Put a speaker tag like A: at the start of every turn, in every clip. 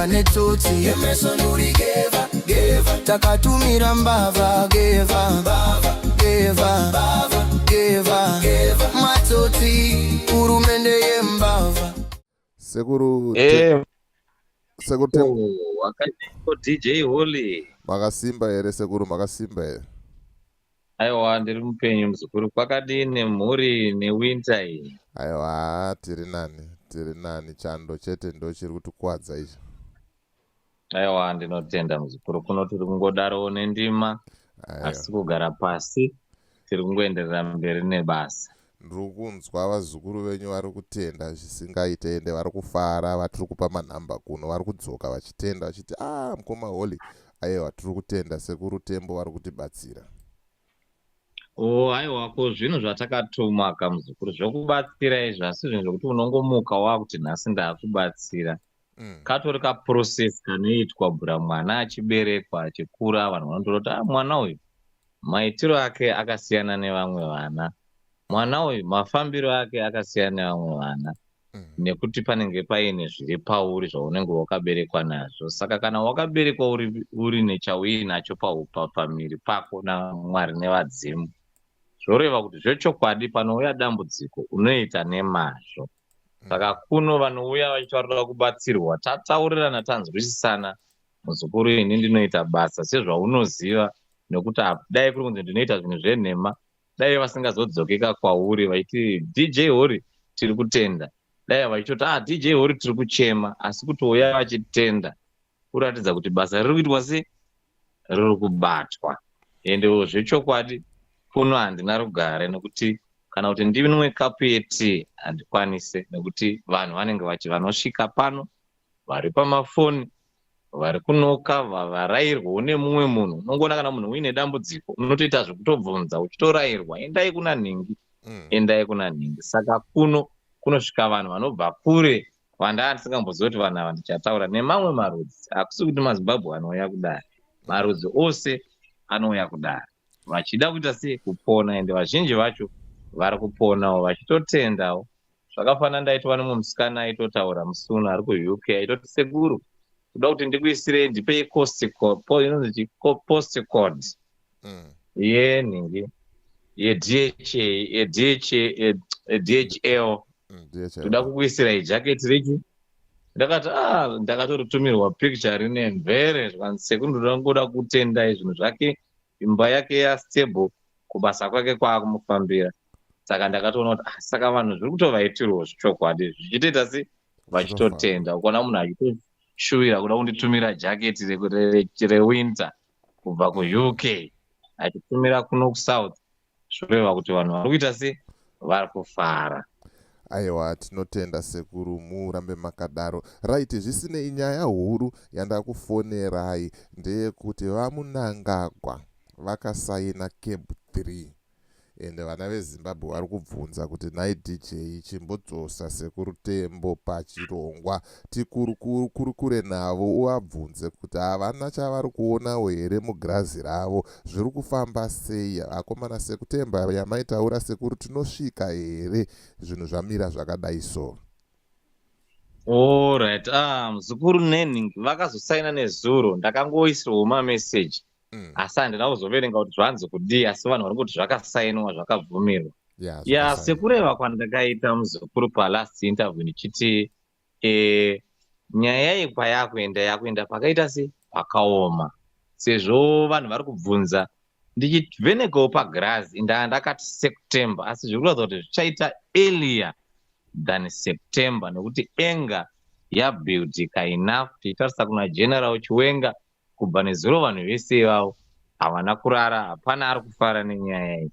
A: Vane tsotsi.
B: Emerson uri geva geva.
A: Takatumira mbavha geva
B: mbavha.
A: Geva
B: mbavha.
A: Geva
B: geva.
A: Matsotsi, hurumende yembavha.
C: Sekuru Sekuru
D: Oh, wakadiko DJ Holly?
C: Makasimba here, sekuru? Makasimba here?
D: Aiwa, ndiri mupenyu, muzukuru. Kwakadini mhuri newinter iyi?
C: Aiwa, tiri nani, tiri nani. Chando chete ndo chiri kutikwadza ichi.
D: Aiwa, ndinotenda, muzukuru. Kuno tiri kungodarowo nendima. Hatisi kugara pasi, tiri kungoenderera mberi nebasa.
C: Ndiri kunzwa vazukuru venyu vari kutenda zvisingaite, ende vari kufara. Vatiri kupa manhamba kuno vari kudzoka vachitenda, vachiti, "A ah, mukoma Holly, aiwa, tiri kutenda Sekuru Tembo, vari kutibatsira."
D: O, aiwa, ko zvinhu zvatakatumwa kamuzukuru zvokubatsira izvi, asi zvinhu zvokuti unongomuka wakuti nhasi ndaakubatsira. Katori kaprocess kanoitwa bhura mwana achiberekwa, achikura, vanhu vanotora kuti, "Ah, mwana uyu maitiro ake akasiyana nevamwe vana, mwana uyu mafambiro ake akasiyana nevamwe vana," nekuti panenge paine zviri pauri zvaunenge wakaberekwa nazvo. Saka kana wakaberekwa uri nechauinacho pamiri pako naMwari nevadzimu, zvoreva kuti zvechokwadi panouya dambudziko unoita nemazvo. Saka kuno vanouya vachitaurira kubatsirwa, tataurirana, tanzwisisana, muzukuru. Ini ndinoita basa sezvaunoziva, nekuti dai kuri kunzi ndinoita zvinhu zvenhema, dai vasingazodzokeka kwauri vachiti, "DJ Hori, tiri kutenda." Dai vachitoti, "Ah, DJ Hori, tiri kuchema." Asi kutouya vachitenda kuratidza kuti basa riri kuitwa se riri kubatwa. Ende zvechokwadi kuno handina rugare, nekuti kana kuti ndinwe kapu yetii handikwanise, nekuti vanhu vanenge vachi vanosvika pano vari pamafoni, vari kunoka, varayirwawo nemumwe munhu. Unongoona kana munhu uine dambudziko, unotoita zvekutobvunza uchitorayirwa, "Endai kuna nhingi, endai kuna nhingi." Saka kuno kunosvika vanhu vanobva kure, vandaa ndisingambozivi kuti vanhu ava ndichataura nemamwe marudzi. Hakusi kuti maZimbabwe anouya kudare, marudzi ose anouya kudare vachida kuita sei? Kupona. Ende vazhinji vacho vari kuponawo, vachitotendawo. Zvakafanana ndaitova nemumwe musikana aitotaura musi uno ari kuUK, aitoti, "Sekuru, kuda kuti ndikuisirei, ndipei inonzi post code yenhingi yeDHA, yeDHA, yeDHL.
C: DHL.
D: Toda kukuisirai jaketi rechi." Ndakati, "Ah." Ndakatoritumirwa picture rine mvere, zvikanzi, "Sekuru, ndoda ngoda kutendai." Zvinhu zvake, imba yake yastable, kubasa kwake kwaakumufambira. Saka ndakatoona kuti, ah, saka vanhu zviri kutovaitirwawo zvechokwadi, zvichitoita se vachitotenda. Ukaona munhu achitoshuvira kuda kunditumira jaketi rewinter kubva kuUK achitumira kuno kuSouth, zvoreva kuti vanhu vari kuita se vari kufara.
C: Aiwa, tinotenda, sekuru, murambe makadaro. Right, zvisinei, nyaya huru yandakufonerai ndeyekuti vaMunangagwa vakasaina CAB 3, ende vana veZimbabwe vari kubvunza kuti, "Nhai DJ, chimbodzosa Sekuru Tembo pachirongwa, tikurukure navo, uvabvunze kuti havana chavari kuonawo here mugirazi ravo, zviri kufamba sei akomana sekutemba yamaitaura? Sekuru, tinosvika here zvinhu zvamira zvakadai so?"
D: Alright, ah, muzukuru, nenhingi vakazosaina nezuro. Ndakangoisirwawo mameseji, asi handina kuzoverenga kuti zvanzi kudii, asi vanhu vari kuti zvakasainwa, zvakabvumirwa.
C: Ya.
D: Ya, sekureva kwandakaita, muzukuru, palast interview ndichiti nyaya iyi kwayakuenda, yakuenda pakaita se pakaoma, sezvo vanhu vari kubvunza. Ndichivhenekawo pagirazi, ndaa ndakati September, asi zviri kuratidza kuti zvichaita earlier than September, nekuti anger yabuildika enough. Tichitarisa kuna General Chiwenga, kubva nezuro vanhu vese ivavo havana kurara, hapana ari kufara nenyaya iyi.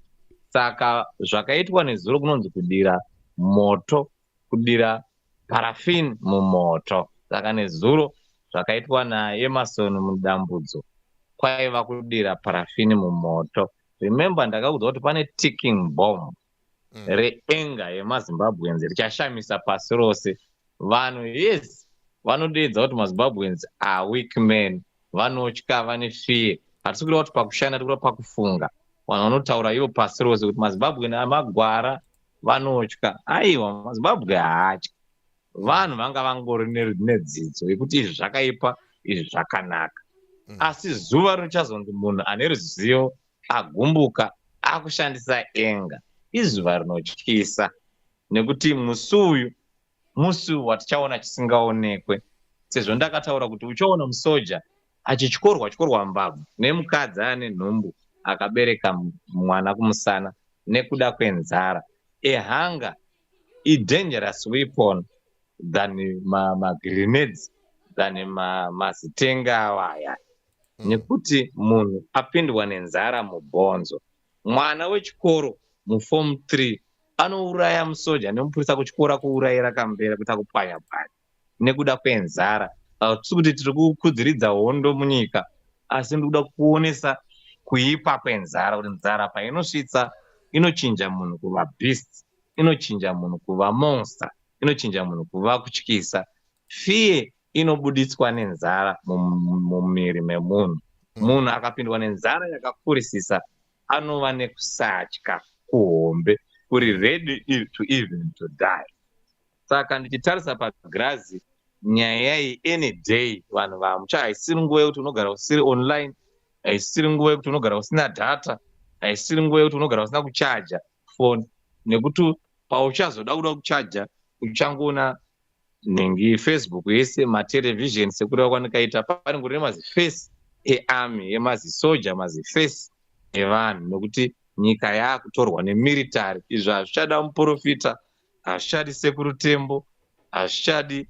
D: Saka zvakaitwa nezuro kunonzi kudira moto, kudira parafini mumoto. Saka nezuro zvakaitwa naEmerson Mudambudzo kwaiva kudira parafini mumoto. Remember, ndakaudza kuti pane ticking bomb reanger yemaZimbabweans richashamisa pasi rose. Vanhu, yes, vanodeedza kuti maZimbabweans are weak men, vanotya, vane fear. Hatisi kureva kuti pakushanda, tiri kureva pakufunga. Vanhu vanotaura ivo pasi rose kuti maZimbabwean amagwara, vanotya. Aiwa, maZimbabwe haatyi. Vanhu vanga vangori nedzidzo yekuti izvi zvakaipa, izvi zvakanaka. Asi zuva richazonzi munhu ane ruzivo agumbuka akushandisa enga, izuva rinotyisa, nekuti musi uyu musi watichaona chisingaonekwe. Sezvo ndakataura kuti uchaona musoja achityorwa tyorwa mbabvu nemukadzi ane nhumbu akabereka mwana kumusana nekuda kwenzara. Anger idangerous weapon than magrenades, than mazitenga awaya, nekuti munhu apindwa nenzara mubhonzo. Mwana wechikoro muform 3 anouraya musoja nemupurisa kutyora, kuurayira kambera, kuita kupwanya pwanya nekuda kwenzara. Hatisi kuti tiri kukudziridza hondo munyika, asi ndikuda kuonesa kuipa kwenzara, kuti nzara painosvitsa inochinja munhu kuva beast, inochinja munhu kuva monster, inochinja munhu kuva kutyisa. Fear inobuditswa nenzara mumuviri memunhu. Munhu akapindwa nenzara yakakurisisa anova nekusatya kuhombe, kuri ready to even to die. Saka ndichitarisa pagirazi, nyaya iyi, any day vanhu vamucha. Haisiri nguva yekuti unogara usiri online, haisiri nguva yekuti unogara usina data, haisiri nguva yekuti unogara usina kuchaja foni, nekuti pauchazoda kuda kuchaja uchangoona nhingi Facebook yese, materevhizheni, sekureva kwandikaita, panengori nemazifesi earmy, emazisoja, mazifesi evanhu, nekuti nyika yaakutorwa nemilitary. Izvo hazvichada muprofita, hazvichadi Sekuru Tembo, hazvichadi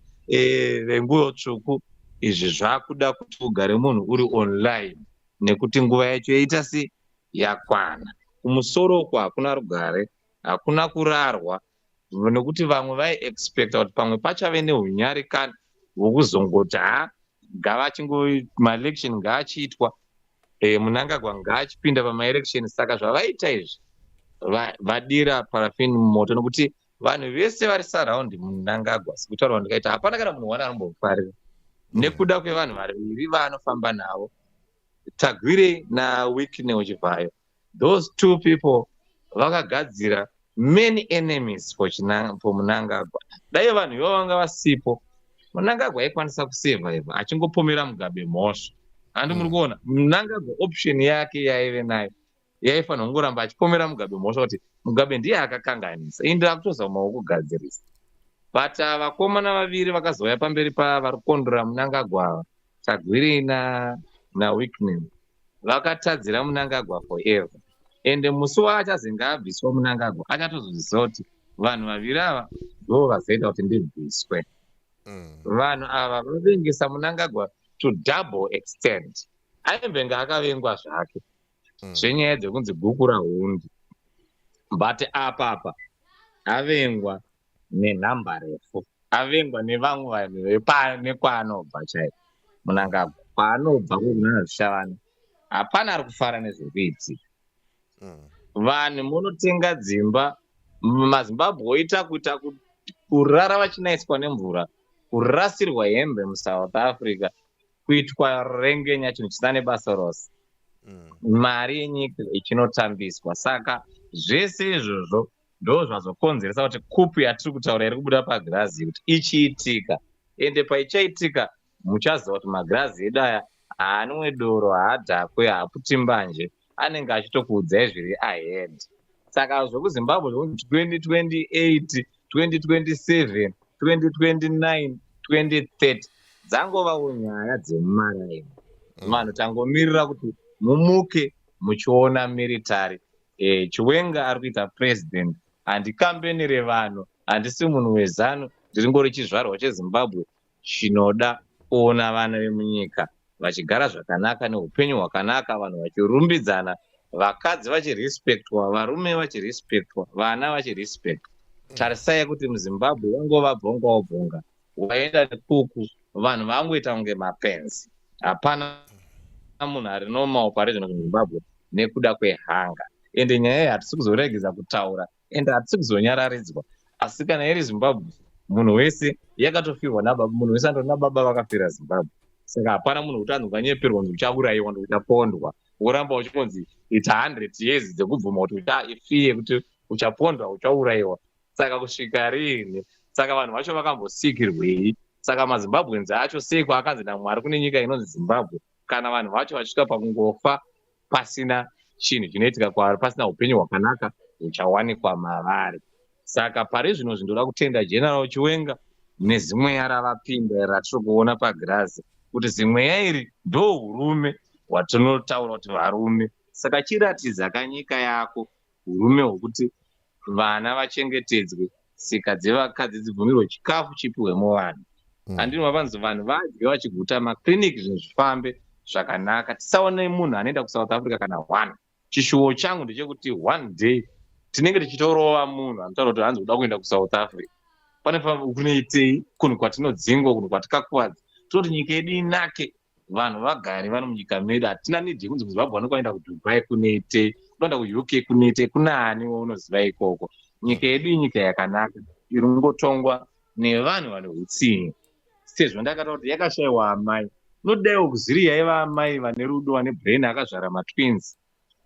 D: venguo tsvuku. Izvi zvakuda kuti ugare munhu uri online, nekuti nguva yacho yaita se yakwana. Kumusoro uko hakuna rugare, hakuna kurarwa, nekuti vamwe vaiexpecta kuti pamwe pachave neunyarikani hwokuzongoti ha, ngavachingo maelection ngaachiitwa, Mnangagwa ngaachipinda pamaelection. Saka zvavaita izvi, vadira parafini mumoto, nokuti vanhu vese vari surround Mnangagwa, sekutaurwa ndikaita, hapana kana munhu wana anombomufarira nekuda kwevanhu vaviri vaanofamba navo, Tagwirei naWicknell Chivayo. Those two people vakagadzira many enemies for Mnangagwa. Dai vanhu ivavo vanga vasipo, Mnangagwa aikwanisa kusurvive achingopomera Mugabe mhosva. Handi muri kuona Mnangagwa option yake yaive nayo yaifanira kungoramba achipomera Mugabe mhosva, kuti Mugabe ndiye akakanganisa, ini ndakutozamawo kugadzirisa. But vakomana vaviri vakazouya pamberi pavari kukondora Mnangagwa ava, Tagwirei naWicknell, vakatadzira Mnangagwa forever. Ende musi waachazenge abviswa Mnangagwa, achatozoziva kuti vanhu vaviri ava ndo vazoita kuti ndibviswe. Vanhu ava vavengesa Mnangagwa to double extent. Aimbenge akavengwa zvake zvenyaya dzekunzi guku rahundi, but apapa avengwa nenhamba refu, avengwa nevamwe vanhu nekwaanobva chaiko. Mnangagwa kwaanobva kunana Zvishavane, hapana ari kufara nezvekuitika. Vanhu munotenga dzimba, maZimbabwe oita kuita kurara vachinaiswa nemvura, kurasirwa hembe muSouth Africa, kuitwa rengenya, chinhu chisina nebasa rose, mari yenyika ichinotambiswa. Saka zvese izvozvo ndo zvazokonzeresa kuti coup yatiri kutaura iri kubuda pagirazi kuti ichiitika. Ende paichaitika muchaziva kuti magirazi edu aya haanwe doro, haadhakwe, haaputi mbanje, anenge achitokuudzai zviri ahead. Saka zvokuZimbabwe zvokuti 2028, 2027, 2029, 2030 dzangovawo nyaya dzemumaraini. Vanhu tangomirira kuti mumuke muchiona military. Chiwenga ari kuita president. Handikambenere vanhu, handisi munhu weZANU, ndiringori chizvarwa cheZimbabwe chinoda kuona vana vemunyika vachigara zvakanaka neupenyu hwakanaka, vanhu vachirumbidzana, vakadzi vachirespectwa, varume vachirespectwa, vana vachirespectwa. Tarisai kuti muZimbabwe wangova bvongawo bvonga, waenda nekuku, vanhu vangoita kunge mapenzi. Hapana munhu ari normal pari zvino muZimbabwe nekuda kwehunger. Ende nyaya iyi hatisi kuzoregedza kutaura, ende hatisi kuzonyararidzwa. Asi kana iri Zimbabwe, munhu wese yakatofirwa nababa, munhu wese andori nababa vakafira Zimbabwe. Saka hapana munhu kuti anzi unganyeperwa kunzi uchaurayiwa, uchapondwa, woramba uchingonzi ita 100 years dzekubvuma kuti uchafiye kuti uchapondwa, uchaurayiwa. Saka kusvika riini? Saka vanhu vacho vakambosikirwei? Saka maZimbabweans acho sei kwaakanzi naMwari kune nyika inonzi Zimbabwe, kana vanhu vacho vachisvika pakungofa pasina chinhu chinoitika kwavari, pasina upenyu hwakanaka huchawanikwa mavari? Saka pari zvino zvindoda kutenda General Chiwenga nezimweya ravapinda ratiri kuona pagirazi, kuti zimweya iri ndo hurume hwatinotaura kuti varume. Saka chiratidza kanyika yako hurume hwekuti vana vachengetedzwe, tsika dzevakadzi dzibvumirwe, chikafu chipiwe muvanhu. Handini mapanzi vanhu vadye vachiguta, makliniki zvinhu zvifambe zvakanaka, tisaone munhu anoenda kuSouth Africa kana one. Chishuwo changu ndechekuti one day tinenge tichitorova munhu anotaura kuti hanzi kuda kuenda kuSouth Africa. Pane kunoitei kunhu kwatinodzingwa, kunhu kwatikakuvadza? Tinoti nyika yedu inake, vanhu vagare vari munyika medu. Hatina need yekunzi muZimbabwe vanokuenda kuDubai kunoitei, kunoenda kuUK kunoitei, kuna ani waunoziva ikoko? Nyika yedu inyika yakanaka iri kungotongwa nevanhu vane utsinye. Sezvo ndakataura kuti yakashayiwa amai, unodaiwo kuziri yaiva amai vane rudo, vane brain, akazvara matwins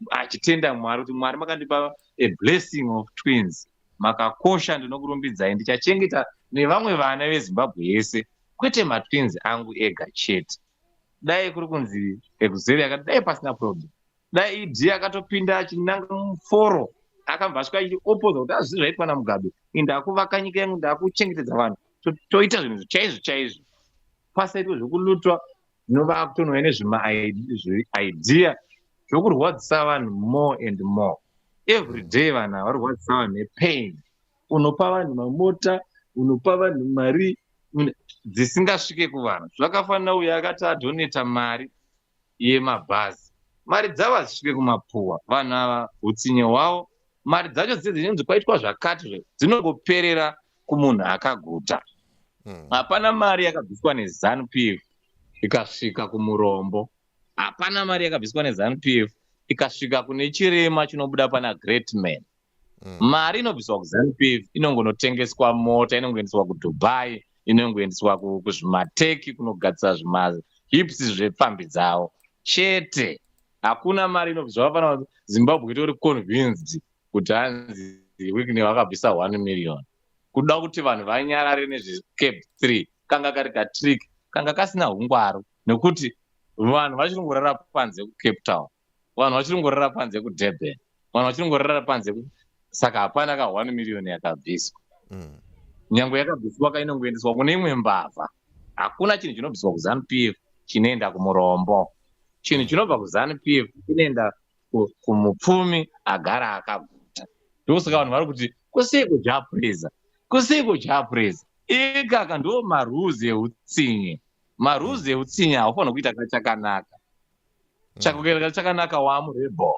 D: achitenda Mwari kuti, "Mwari, makandipa a blessing of twins, makakosha, ndinokurumbidzai, ndichachengeta nevamwe vana veZimbabwe yese, kwete matwins angu ega chete." Dai kuri kunzi ekuzeri yakati, dai pasina problem. Dai ED akatopinda achinanga muforo, akabva asvika achiopoza kuti azvisi zvaitwa naMugabe, ndakuvaka nyika yangu, ndakuchengetedza vanhu, toita zvinhu chaizvo chaizvo, pasaitwe zvekulutwa. Zvinova kutonouya nezvimaidea zvokurwadzisa vanhu more and more every day. Vanhu ava varwadzisa vanhu nepain. Unopa vanhu mamota, unopa vanhu mari dzisingasvike kuvanhu. Zvakafanira uyo akati adhoneta mari yemabhazi, mari dzavo hadzisvike kumapuwa. Vanhu ava utsinye hwavo, mari dzacho dzidze dzinonzi kwaitwa zvakati, dzinongoperera kumunhu akaguta. Hapana mari yakabviswa neZANU PF ikasvika kumurombo. Hapana mari yakabviswa neZANU PF ikasvika kune chirema chinobuda pana great man. Mari inobviswa kuZANU PF inongonotengeswa mota, inongoendeswa kuDubai, inongoendeswa kuzvimateki kunogadzisa zvimahips zvepfambi dzavo chete. Hakuna mari inobviswa. Vafana Zimbabwe itori convinced kuti hanzi Wicknell vakabvisa 1 million kuda kuti vanhu vanyarare nezveCAB 3. Kanga kari katrick, kanga kasina ungwaru, nekuti vanhu vachiri kungorara panze kuCape Town, vanhu vachiri kungorara panze kuDurban, vanhu vachiri kungorara panze. Saka hapana ka 1 million yakabviswa. Nyange yakabviswa kainongoendeswa kune imwe mbavha. Hakuna chinhu chinobviswa kuZANU PF chinoenda kumurombo. Chinhu chinobva kuZANU PF chinoenda kumupfumi agara akaguta. Ndosaka vanhu vari kuti kusei kuJapreza, kusei kuJapreza. Ikaka ndo marules eutsinye. Marules eutsinye, haufaniri kuita kachakanaka. Chakuita chakanaka wamurebel.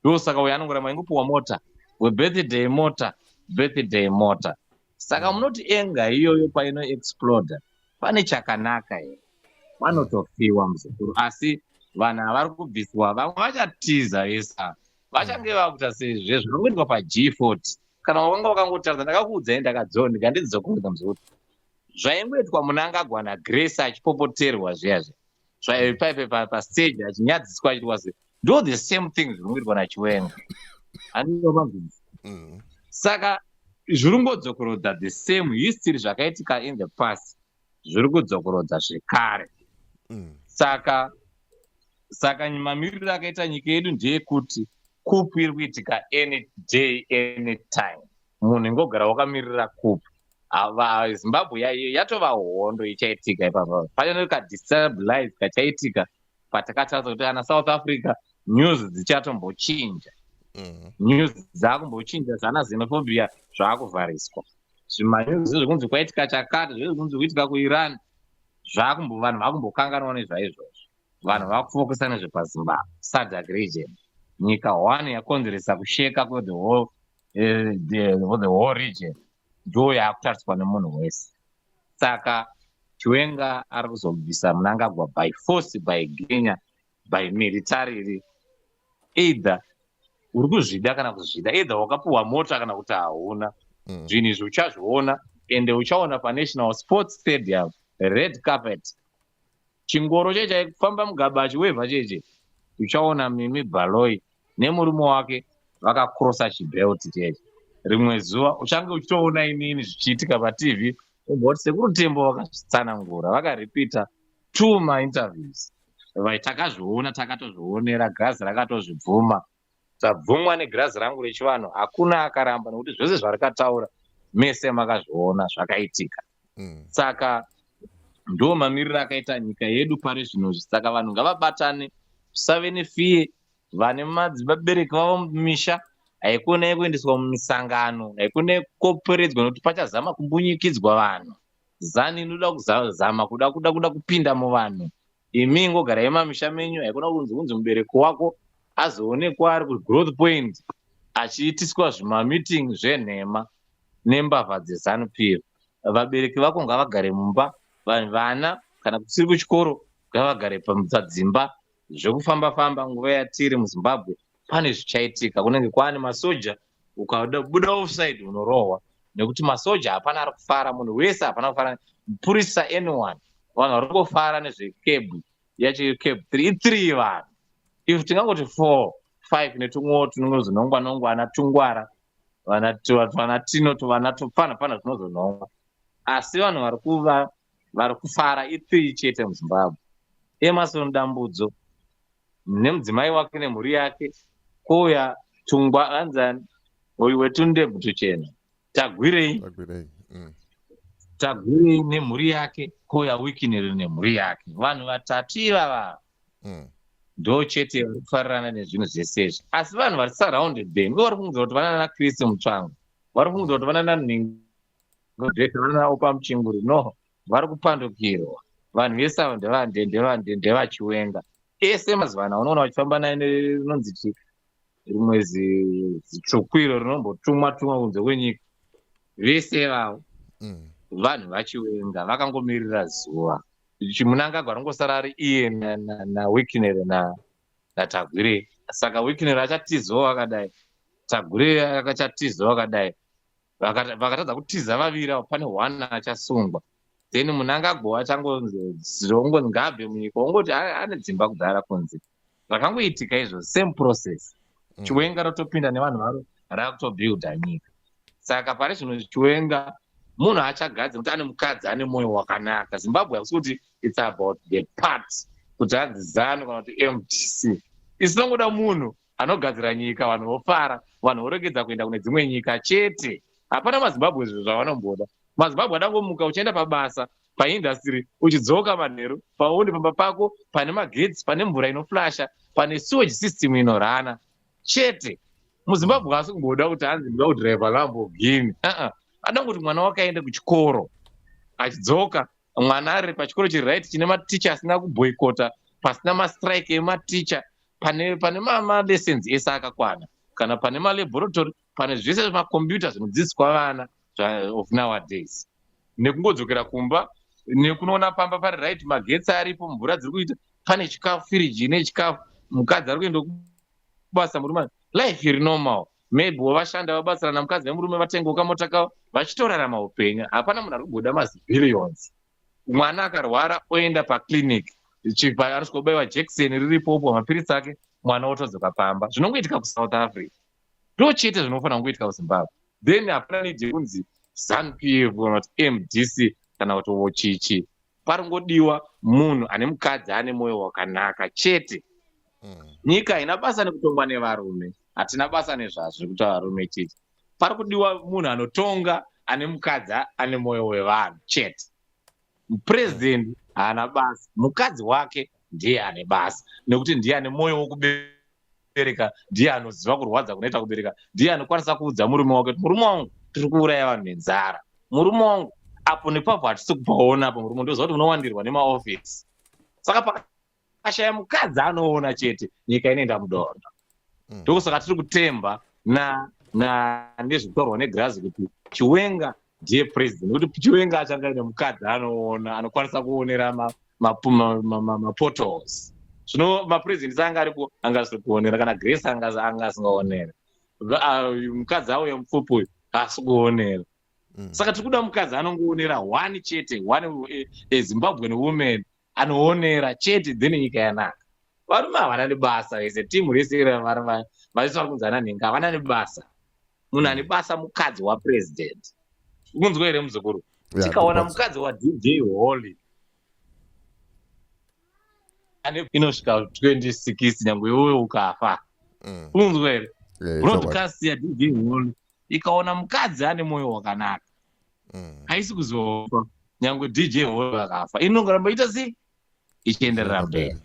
D: Ndosaka uyo anongoramba ingopiwa mota webirthday, mota birthday, mota. Saka munoti enga iyoyo painoexploda pane chakanaka here? Panotofiwa, muzukuru. Asi vanhu havari kubviswa, vamwe vachatiza vesa, vachange vakuita sezve zvinongoitwa paG40. Kana wakanga wakangotaridza, ndakakuudzai, ndikandidzokorodza, muzukuru, zvaingoitwa Mnangagwa naGrace achipopoterwa zviya zviya zvaipe pastage, achinyadziswa, achiitwa se, ndo the same thing zvinongoitwa naChiwenga. Handinomanzwisa? Saka zviri kungodzokorodza the same history. Zvakaitika in the past zviri kudzokorodza zvekare. Saka mamiriro akaita nyika yedu ndeyekuti coup iri kuitika any day, any time. Munhu ingogara wakamirira coup. Zimbabwe yatova hondo ichaitika ipapa. Pane kadestabilize kachaitika patakatarisa kuti ana South Africa news dzichatombochinja. News dzakumbochinja, zvana xenophobia zvaakuvhariswa, zvimanews zvekunzi kwaitika chakati, zvekunzi kuitika kuIran, zvakumbo vanhu vakumbokanganwa nezvaizvozvo. Vanhu vakufocusa nezvepaZimbabwe, SADC region. Nyika one yakonzeresa kusheka kwethe whole, the whole region ndo yaakutariswa nemunhu wese. Saka Chiwenga ari kuzobvisa Mnangagwa by force, by ginya, by militarily. Either uri kuzvida kana kuzvida, either wakapiwa mota kana kuti hauna. Zvinhu izvi uchazviona, ende uchaona panational Sports Stadium, red carpet, chingoro chechaifamba Mugabe achiwevha cheche. Uchaona Mimi Baloi nemurume wake vakakrosa chibelt cheche. Rimwe zuva uchange uchitoona inini zvichiitika paTV, ubva kuti Sekuru Tembo vakazvitsanangura, vakaripita two mainterviews. Takazviona, takatozvionera, girazi rakatozvibvuma. Tabvumwa negirazi rangu rechivanhu, hakuna akaramba, nekuti zvose zvarikataura mese makazviona zvakaitika. Saka ndo mamiriro akaita nyika yedu pari zvinozvi. Saka vanhu ngavabatane, tusave nefear. Vane vabereki vavo mumisha, haikonai kuendeswa mumisangano, haikonai kukoperedzwa, nekuti pachazama kumbunyikidzwa vanhu. Zani inoda kuzama kuda kupinda muvanhu. Imi ingogarai mamisha menyu. Haikona kunzi mubereki wako azoonekwa ari kuGrowth Point achiitiswa zvimameeting zvenhema nembavha dzeZANU PF. Vabereki vako ngavagare mumba. Vana kana kusiri kuchikoro ngavagare padzimba. Zvekufamba famba, nguva yatiri muZimbabwe pane zvichaitika, kunenge kwaane masoja. Ukabuda offside unorohwa, nekuti masoja hapana ari kufara, munhu wese hapana kufara, mupurisa, anyone. Vanhu vari kungofara nezveCAB yacho. CAB 3 i3 vanhu, if tingangoti 4, 5, netumwewo tunongozonongwa nongwa, ana tungwara, vana tino, tuvana tupfana pana zvinozonongwa. Asi vanhu vari kuva vari kufara i3 chete muZimbabwe: Emerson Dambudzo nemudzimai wake nemhuri yake, kwouya tungwa anzani uyu wetundebvu tuchena, Tagwirei.
C: Tagwirei.
D: Tagwirei nemhuri yake, kwouya Wicknell nemhuri yake. Vanhu vatatu ivava ndo chete vari kufarirana nezvinhu zvese izvi. Asi vanhu vari surrounded them ivo vari kufungidzira kuti vanana Chris Mutsvango, vari kufungidzira kuti vanana Nhingo, vanana Opa Muchinguri. No, vari kupandukirwa. Vanhu vese ava ndevaChiwenga ese. Mazuva ano unoona vachifamba naye rinonzi chi rimwe zitsvuku iro rinombotumwa tumwa kunze kwenyika. Vese ivavo vanhu vaChiwenga, vakangomirira zuva. ChiMnangagwa ringosara ari iye naWicknell naTagwirei. Saka Wicknell achatizawo akadai, Tagwirei akachatizawo akadai. Vakatadza kutiza vaviri avo, pane one achasungwa. Then Mnangagwa achangonzi ngabve munyika, ongoti ane dzimba kudhara kunze. Zvakangoitika izvo, same process. Chiwenga rotopinda nevanhu varo, rakutobuilda nyika. Saka pari zvino Chiwenga munhu achagadzira, kuti ane mukadzi ane mwoyo wakanaka. Zimbabwe hakusi kuti it's about the part kuti hanzi ZANU kana kuti MDC. Isinongoda munhu anogadzira nyika, vanhu vofara, vanhu voregedza kuenda kune dzimwe nyika chete. Hapana maZimbabwe zvinhu zvavanomboda. MaZimbabwe adangomuka uchienda pabasa, paindustry, uchidzoka manheru, paundi pamba pako pane magetsi, pane mvura inoflasha, pane sewage system inorana chete. MuZimbabwe haasi kumboda kuti hanzi ndoda kudhiraivha Lamborghini. Uh-uh. Ada kuti mwana wake aende kuchikoro, achidzoka mwana ari pachikoro chiri right, chine maticha asina kuboycota, pasina mastrike ematicha, pane malessons ese akakwana, kana pane malaboratory, pane zvese makombiyuta zvinodzidziswa vana of nowadays, nekungodzokera kumba nekunoona pamba pari right, magetsi aripo, mvura dziri kuita, pane chikafu, firiji ine chikafu, mukadzi ari kuenda kubasa, murume, life iri normal. Maybe vashanda vabatsirana, mukadzi nemurume vatengewo kamota kavo, vachitorarama upenyu. Hapana munhu ari kugoda mazibillions. Mwana akarwara oenda paclinic, anosvika kubayiwa jekiseni riripo, opuwa mapiritsi ake, mwana otodzoka pamba. Zvinongoitika kuSouth Africa ndo chete zvinofanira kungoitika kuZimbabwe. Then hapana need yekunzi ZANU PF kana kuti MDC kana kuti wochichi. Paringodiwa munhu ane mukadzi ane mwoyo wakanaka chete. Nyika haina basa nekutongwa nevarume, hatina basa nezvazvo zvekuti varume chete. Pari kudiwa munhu anotonga ane mukadzi ane mwoyo wevanhu chete. Mupurezidendi haana basa, mukadzi wake ndiye ane basa, nekuti ndiye ane mwoyo wokubereka, ndiye anoziva kurwadza kunoita kubereka, ndiye anokwanisa kuudza murume wake kuti, "Murume wangu, tiri kuuraya vanhu nenzara. Murume wangu, apo nepapo hatisi kupaona apo. Murume, ndoziva kuti unowandirwa nemaofisi." Saka pakashaya mukadzi anoona chete, nyika inoenda mudondo. Ndokusaka tiri kutemba nezvitaurwa negirazi kuti Chiwenga ndiye president, nekuti Chiwenga achanga aine mukadzi anoona, anokwanisa kuonera mapotholes. Zvino mapresident anga aripo anga asiri kuonera, kana Grace anga asingaonera. Mukadzi auya mupfupi uyu haasi kuonera. Saka tiri kuda mukadzi anongoonera one chete, one Zimbabwean woman anoonera chete, then nyika yanaka. Varume havana nebasa vese, timu rese vaisi vari kunzi ana nhenga havana nebasa. Munhu ane basa mukadzi wapresident. Unzwa here, muzukuru? Tikaona mukadzi waDJ Holly ane inosvika 2060 nyange iwewe ukafa. Unzwa here? Broadcast yaDJ Holly ikaona mukadzi ane mwoyo wakanaka, haisi kuzofa nyange DJ Holly akafa, inongoramba ita sei, ichienderera mberi.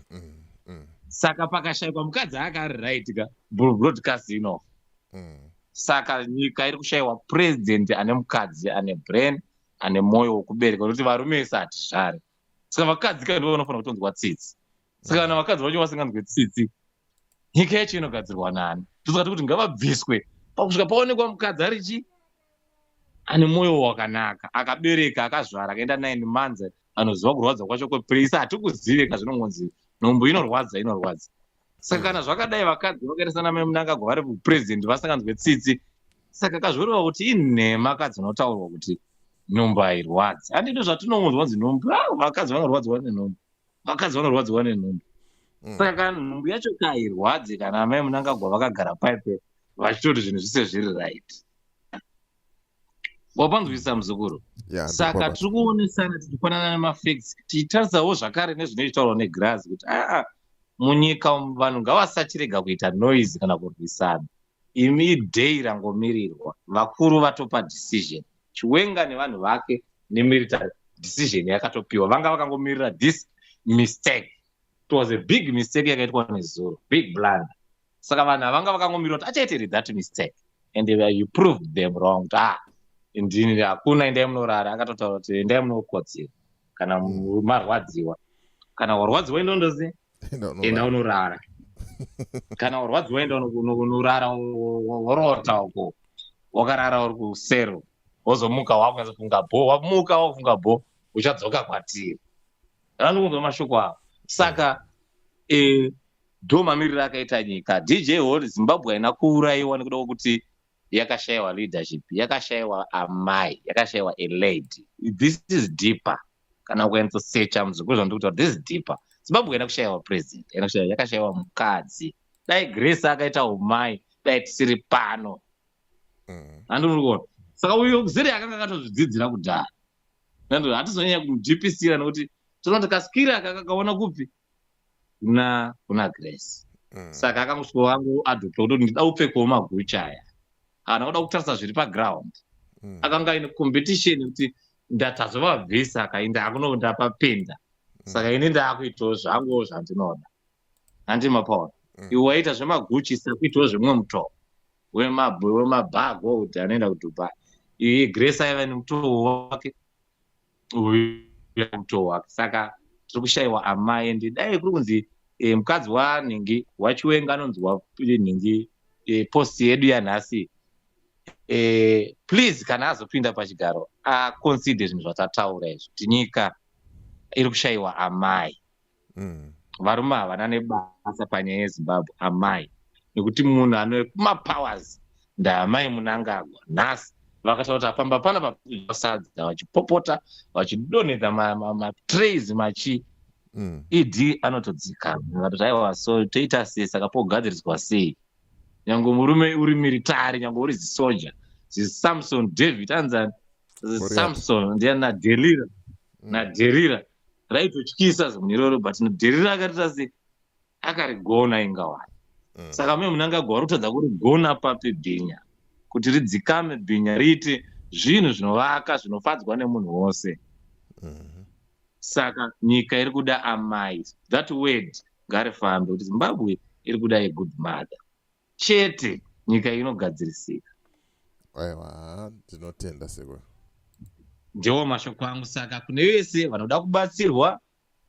D: Saka pakashayikwa mukadzi aka ari right ka, broadcast inofa. Saka nyika iri kushayiwa president ane mukadzi ane brain, ane mwoyo wokubereka, nekuti varume ese hatizvari. Saka vakadzi ka ndivo vanofanira kutonzwa tsitsi. Saka kana vakadzi vacho vasinganzwe tsitsi, nyika yacho inogadzirwa nani? Tosaka kuti ngavabviswe pakusvika paonekwa mukadzi ari chi ane mwoyo wakanaka, akabereka, akazvara, akaenda 9 months, anoziva kurwadza kwacho kwepresa. Hatikuzive kazvinongonzi nhumbu inorwadza, inorwadza. Saka kana zvakadai, vakadzi vakaita sana Mai Mnangagwa vari kupresident vasinganzwe tsitsi, saka kazvoreva kuti inhema kadzinotaurwa kuti nhumbu hairwadzi. Handito zvatinongonzwa kunzi nhumbu, ah, vakadzi vanorwadziwa nenhumbu, vakadzi vanorwadziwa nenhumbu. Saka kana nhumbu yacho kairwadzi, kana amai Mnangagwa vakagara paipe vachitoti zvinhu zvise zviri right, wapanzwisa, muzukuru? Saka tiri kuonesana tichifanana nemafacts, tichitarisawo zvakare nezvinoitaurwa negirazi kuti aa, munyika vanhu ngavasachirega kuita noise kana kurwisana. Imi, day rangomirirwa, vakuru vatopa decision. Chiwenga nevanhu vake nemilitary, decision yakatopiwa. Vanga vakangomirira this mistake. It was a big mistake yakaitwa nezuro, big blunder. Saka vanhu havanga vakangomirira kuti achaiteri that mistake, and you proved them wrong kuti ah, ndini hakuna, endai munorara. Akatotaura kuti endai munokotsera kana marwadziwa. Kana warwadziwa, indondozi enda unorara. Kana warwadziwa, enda unorara, worota uko wakarara uri kusero, wozomuka wakunyatsofunga bho. Wamuka wakufunga bho, uchadzoka kwatiri. Anokunzwa mashoko avo. Saka ndo mamiriro akaita nyika. DJ Hall, Zimbabwe haina kuurayiwa nekuda kwekuti yakashayiwa leadership, yakashayiwa amai, yakashayiwa a lady. This is deeper kana kunyatsosecha, muzukuru, zvandiri kutaura. This is deeper. Zimbabwe haina kushayiwa president, haina kushayiwa, yakashayiwa mukadzi. Dai Grace akaita umai, dai tisiri pano. Handiri kuona. Saka uyo zere akanga akatozvidzidzira kudhara. Nando hatizonyanya kumudhipisira nekuti tinoona kuti kaskiri aka kakaona kupi? Kuna Grace. Saka akangosvika wangu adopta kuti ndida kupfekawo maGucci aya, haana kuda kutarisa zviri paground. Akanga aine competition yekuti ndatazovabvisa, akaenda akuno ndapapinda, saka ini ndaakuitawo zvangu zvandinoda. Handi mapaona? Iwe waita zvemaGucci, sakuitawo zvemumwe mutoo wemabhago kuti anoenda kuDubai. Iye Grace aiva nemutoo wake, uyu mutoo wake. Saka tiri kushayiwa amai. Ende dai kuri kunzi mukadzi wanhingi waChiwenga anonzi wanhingi, post yedu yanhasi, please, kana azopinda pachigaro, aconsider zvinhu zvatataura izvi, kuti nyika iri kushayiwa amai. Varume havana nebasa panyaya yeZimbabwe, amai, nekuti munhu ane kumapowers ndaamai Mnangagwa. Nhasi vakataura kuti apamba pana pasadza, vachipopota, vachidonhedza matrays machi ED anotodzikama, akatoti aiwa, so toita sei? Saka pogadziriswa sei? Nyange murume uri military, nyange uri zisoja, ziSamson, David anzani, Samson ndiani naDelila, naDelila raitotyisa zimunhu iroro, but Delila akatoita sei? Akarigona ingawani. Saka me Mnangagwa vari kutadza kurigona papi bhinya kuti ridzikame, bhinya riite zvinhu zvinovaka, zvinofadzwa nemunhu wose. Saka nyika iri kuda amai. That word ngarifambe kuti Zimbabwe iri kuda a good mother chete, nyika inogadzirisika.
C: Aiwa, ndinotenda, sekuru.
D: Ndiwo mashoko angu. Saka kune vese vanoda kubatsirwa,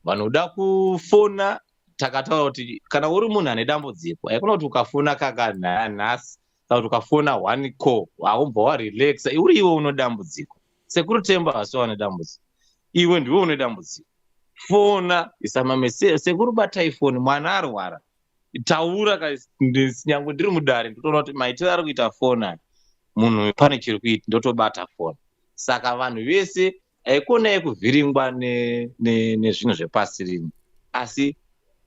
D: vanoda kufona, takataura kuti kana uri munhu ane dambudziko, haikona kuti ukafona kaka nhasi kana kuti ukafona one call waubva warelaxa. Uri iwe une dambudziko, Sekuru Temba hasi wane dambudziko, iwe ndiwe une dambudziko. Fona, isamame, "Sekuru, batai foni, mwana arwara." Taura. Nyange ndiri mudare, ndotoona kuti maitiro ari kuita foni aya, munhu pane chiri kuita, ndotobata foni. Saka vanhu vese, haikonai kuvhiringwa nezvinhu zvepasi rino, asi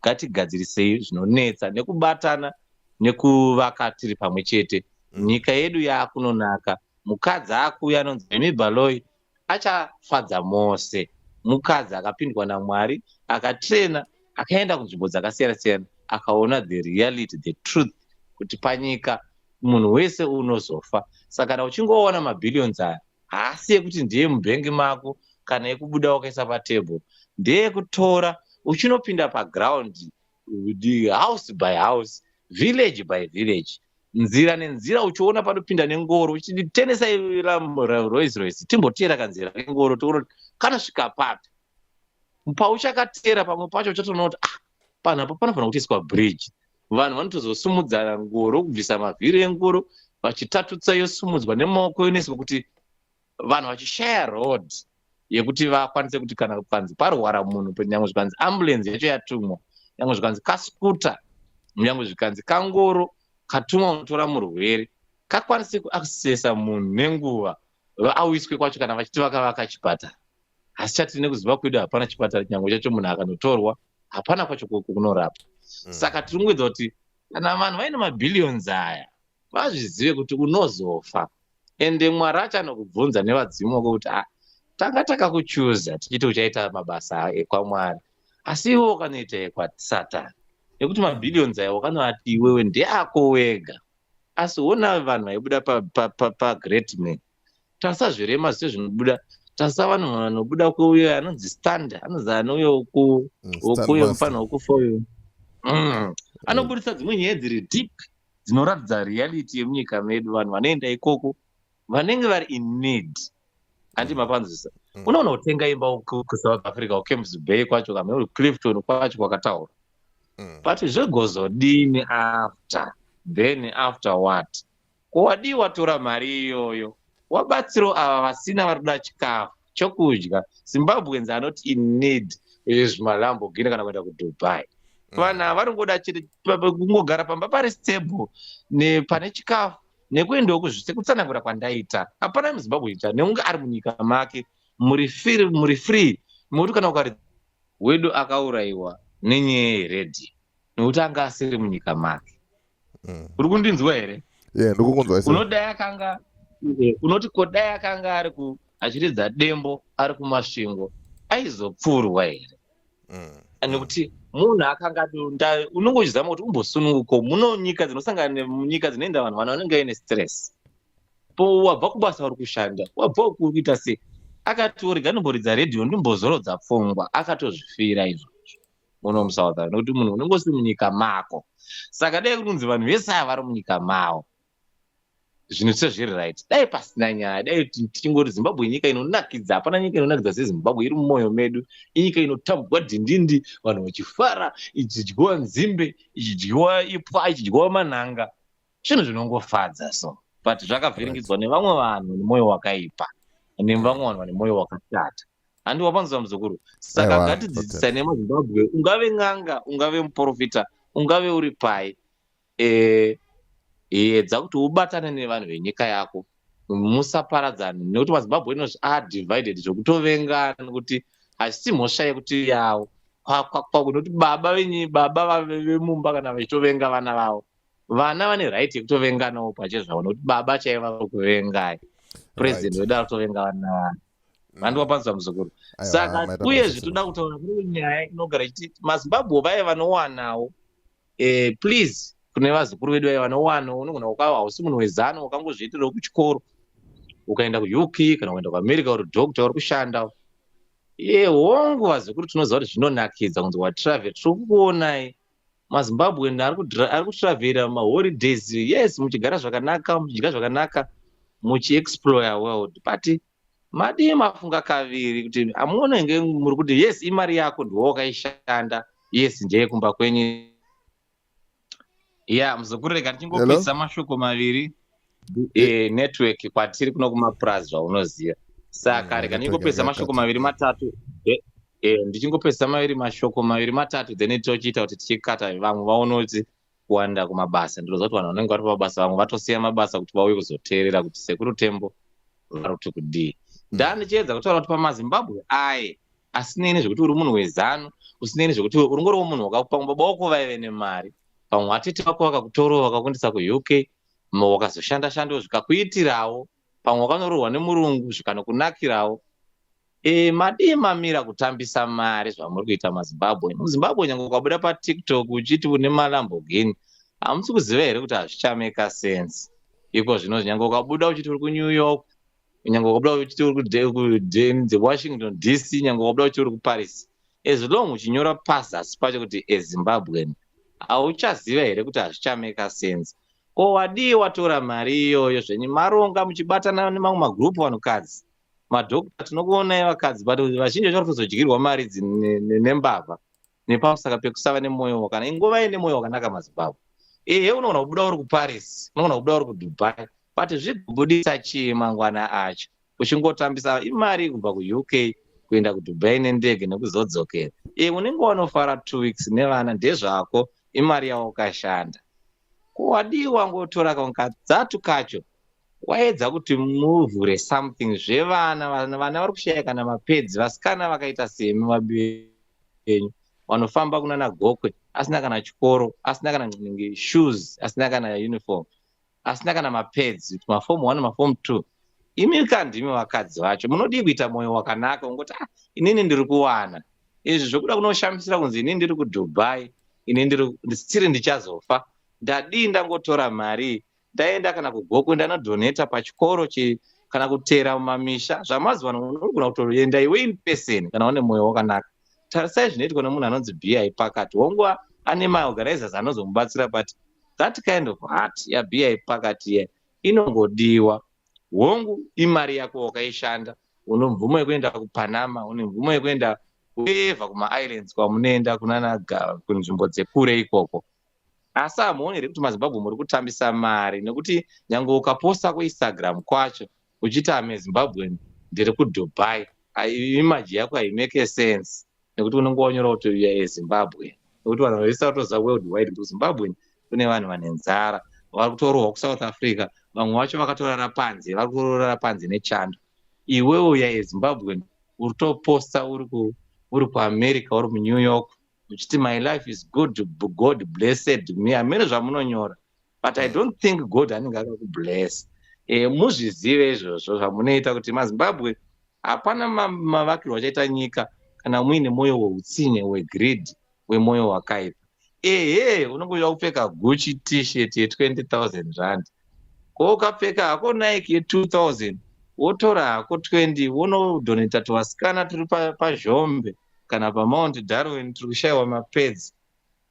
D: ngatigadzirisei zvinonetsa nekubatana nekuvaka tiri pamwe chete. Nyika yedu yaakunonaka. Mukadzi akuuya anonzi Amy Baloyi achafadza mose. Mukadzi akapindwa naMwari, akatrena, akaenda kunzvimbo dzakasiyana siyana, akaona the reality, the truth, kuti panyika munhu wese unozofa. Saka kana uchingoona mabillions aya, haasi ekuti ndeye mubhengi mako kana ekubuda wakaisa patable, ndeyekutora uchinopinda paground, house by house, village by village, nzira nenzira, uchiona panopinda nengoro, uchiti tenesai Rolls Royce, timboteera kanzira kengoro tione kuti kanosvika papi. Pauchakatera, pamwe pacho uchatoona kuti, ah, panhu apa panofanira kutoiswa bridge. Vanhu vanotozosumudzana ngoro, kubvisa mavhiri engoro, vachitatutsa, yosumudzwa nemaoko, yoneswa, kuti vanhu vachishaya road yekuti vakwanise kuti kana panzi parwara munhu, nyange zvikanzi ambulance yacho yatumwa, nyange zvikanzi kascooter, nyange zvikanzi kangoro katumwa unotora murwere, kakwanise kuaccessa munhu nenguva auiswe kwacho. Kana vachiti vakavaka chipatara, asi chatine kuziva kwedu, hapana chipatara. Nyange chacho munhu akanotorwa, hapana kwacho kunorapa. Saka tiri kungoedza kuti kana vanhu vaine mabillions aya, vazvizive kuti unozofa, ende Mwari achanokubvunza nevadzimu wako kuti, ah, tanga takakuchuza tichiti uchaita mabasa ekwaMwari, asi iwe wakanoita ekwasatani, nekuti mabillions aya wakanoati iwewe ndeako wega. Asi ona vanhu vaibuda paGreat Man, tarisa zvirema zvise zvinobuda, tarisa vanhu vanobuda kuuyo anonzi Stand, anonzi anouyo kuuyo mufanha wekufa uyo. Anobudisa dzimwe nyaya dziri deep dzinoratidza reality yemunyika medu. Vanhu vanoenda ikoko vanenge vari in need, handi mapanzisa? Unoona kutenga imba kuSouth Africa, kuCamps Bay kwacho, kana Clifton kwacho kwakataura. But zvegozodini after then? After what? Ko wadii watora mari iyoyo wabatsiro ava vasina, vari kuda chikafu chokudya? Zimbabweans are not in need zveZvimaLamborghini kana kuenda kuDubai. Vanhu ava vari chete kungogara pamba pari stable, pane chikafu, nekuendawo kuzvisekutsanangura kwandaita. Hapana muZimbabwe ita nekunge ari munyika make muri free, nekuti kana ukari wedu akaurayiwa nenyaya yeredhiyo nekuti anga asiri munyika make. Uri kundinzwa here?
C: Yeah, ndikukunzwa.
D: Unodai akanga, unoti kodai akanga ari ku achiridza dembo ari kuMasvingo, aizopfurwa here? Nekuti munhu akanga unonge uchizama kuti umbosununguko. Muno nyika dzinosangana, munyika dzinoenda vanhu, vanhu vanenge vaine stress. Po wabva kubasa, uri kushanda, wabva uri kuita sei, akati rega ndimboridza redhiyo ndimbozorodza pfungwa. Akatozvifira izvozvo muno muSouth Africa, nekuti munhu unenge usiri munyika mako. Saka dai kuri kunzi vanhu vese ava vari munyika mavo, zvinhu sezviri right, dai pasina nyaya. Dai tichingoti Zimbabwe nyika inonakidza. Hapana nyika inonakidza seZimbabwe, iri mumwoyo medu. Inyika inotambwa dhindindi, vanhu vachifara, ichidyiwa nzimbe, ichidyiwa ipwa, ichidyiwa manhanga, zvinhu zvinongofadza. So but zvakavhiringidzwa nevamwe vanhu nemwoyo wakaipa, nevamwe vanhu vane mwoyo wakashata, handi wapanzwa, muzukuru? Saka ngatidzidzisane nemaZimbabwe. Ungave n'anga, ungave muprofita, ungave uri pai, edza kuti ubatane nevanhu venyika yako, musaparadzane, nekuti maZimbabwe inozvi adivided zvekutovengana, nekuti hazvisi mhosva yekuti yavo, nekuti baba venyi, baba vemumba kana vachitovenga vana vavo, vana vane right yekutovenganawo pachezvavo, nekuti baba chaiva vari kuvengai, president wedu ari kutovenga vana vavo, handi wapanzwa, muzukuru? Saka uyezve toda kutaura kune nyaya inogara ichiti maZimbabwe vaya vanowanawo, please, kune vazukuru vedu vaya vanowanawo, unogona kuka hausi munhu weZANU, wakangozviitirawo kuchikoro, ukaenda kuUK kana kuenda kuAmerica, uri doctor, uri kushanda. Ye, hongu vazukuru, tinoziva kuti zvinonakidza kunzi watravel. Tiri kukuonai maZimbabwe ari kutravhera maholidays, yes, muchigara zvakanaka, muchidya zvakanaka, muchiexplore world, but madii mafunga kaviri kuti hamuonenge muri kuti, yes, imari yako, ndiwo wakaishanda, yes, ndeyekumba kwenyu. Ya, muzukuru, rega ndichingopedzisa mashoko maviri. Network kwatiri kuno kumapurazi zvaunoziva. Saka rega ndichingopedzisa mashoko maviri matatu, ndichingopedzisa maviri mashoko maviri matatu, then tochiita kuti tichikata, vamwe vaone kuti kuwanda kumabasa. Ndinoziva kuti vanhu vanenge vari pamabasa, vamwe vatosiya mabasa kuti vauye kuzoteerera kuti Sekuru Tembo vari kuti kudii. Ndandichiedza kutaura kuti pamaZimbabwe aye, asinei nezvekuti uri munhu weZANU, usinei nezvekuti uri ngoriwo munhu, pamwe baba wako vaive nemari, pamwe vatete vako vakakutorawo vakakuendesa kuUK. Wakazoshanda shandawo zvikakuitirawo, pamwe wakanoroorwa nemurungu zvikanokunakirawo. Madii mamira kutambisa mari zvamuri kuita maZimbabwe? MuZimbabwe nyange ukabuda paTikTok uchiti une maLamborghini, hamusi kuziva here kuti hazvichameka sense iko zvino? Nyange ukabuda uchiti uri kuNew York, nyange ukabuda uchiti uri kuWashington DC, nyange ukabuda uchiti uri kuParis, as long uchinyora pazasi pacho kuti eZimbabwean, hauchaziva here kuti hazvichameka sense? Ko wadii watora mari iyoyo zvenyu maronga muchibatana nemamwe magurupu, vanhukadzi, madhokta? Tinokuonai vakadzi, but vazhinji vacho vari kuzodyirwa mari idzi nembavha nepamusaka pekusava nemwoyo wakanaka. Ingova nemwoyo wakanaka, maZimbabwe. Ehe, unogona kubuda uri kuParis, unogona kubuda uri kuDubai, but zvigobudisa chii mangwana acho uchingotambisa imari kubva kuUK kuenda kuDubai nendege nekuzodzokera? E, unenge wanofara 2 weeks nevana, ndezvako, imari yawakashanda. Ko wadii wangotora katsatu kacho waedza kuti muvhure something zvevana? Vana vari kushaya kana mapads, vasikana vakaita semi vabenyu vanofamba kunana Gokwe asina kana chikoro, asina kana shoes, asina kana uniform, asina kana mapads, maform 1, maform 2. Imi kandimi vakadzi vacho munodii kuita mwoyo wakanaka ungoti, "Ah, inini ndiri kuwana izvi zvokuda kunoshamisira kunzi inini ndiri kuDubai, ini ndiri still ndichazofa"? Ndadii ndangotora mari ndaenda kana kuGokwe, ndanodhoneta pachikoro kana kutera mumamisha? Zvamazuva ano unogona kutoenda iwe in person kana une mwoyo wakanaka. Tarisai zvinoitwa nemunhu anonzi Bi Pakati. Honguva ane maorganizers anozomubatsira, but that kind of heart yaBi Pakati ye inongodiwa. Hongu, imari yako wakaishanda, une mvumo yekuenda kuPanama, une mvumo yekuenda weva kumaislands kwamunoenda kunana kunzvimbo dzekure ikoko, asi hamuoni here kuti maZimbabwe muri kutambisa mari? Nekuti nyange ukaposta kuInstagram kwacho uchiti, "Am a Zimbabwean, ndiri kuDubai," image yako haimake sense, nekuti unenge wanyora kuti you are Zimbabwe, nekuti vanhu vese vatoziva world wide kuti kuZimbabwe kune vanhu vane nzara, vari kutorohwa kuSouth Africa, vamwe vacho vakatorara panze, vari kutorara panze nechando. Iwewe you are Zimbabwe, uri kutoposta uri kuAmerica, uri muNew York, uchiti, "My life is good, God blessed me." Hamene zvamunonyora, but I don't think God anenge akakubless. Muzvizive izvozvo zvamunoita kuti maZimbabwe hapana mavakirwo achaita nyika kana muine mwoyo weutsinye, wegreed, wemwoyo wakaipa. Ehe, unongoda kupfeka Gucci T-shirt ye20 000 rand, ko ukapfeka hako Nike ye2 000, wotora hako 20, wonodhoneta tuvasikana turi paZhombe kana paMount Darwin tiri kushayiwa mapads,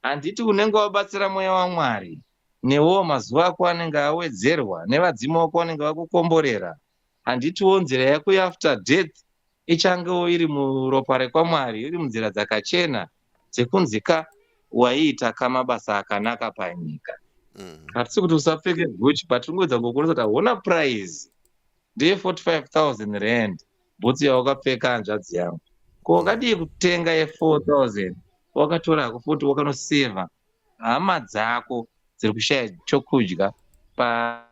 D: handiti unenge wabatsira mweya waMwari? Newewo mazuva ako anenge awedzerwa, nevadzimu vako vanenge vakukomborera. Handitiwo nzira yako yeafter death ichangewo iri muropa rekwaMwari, iri munzira dzakachena dzekunzika waiita kamabasa akanaka panyika? Hatisi kuti usapfeke Gucci, but tingoedza ngokuonesa kuti hauna price ndeye 45 000 rand bhutsu yawakapfeka, hanzvadzi yangu. Ko wakadii kutenga ye4 000, wakatora hako futi wakanosevha hama dzako dziri kushaya chokudya? Pa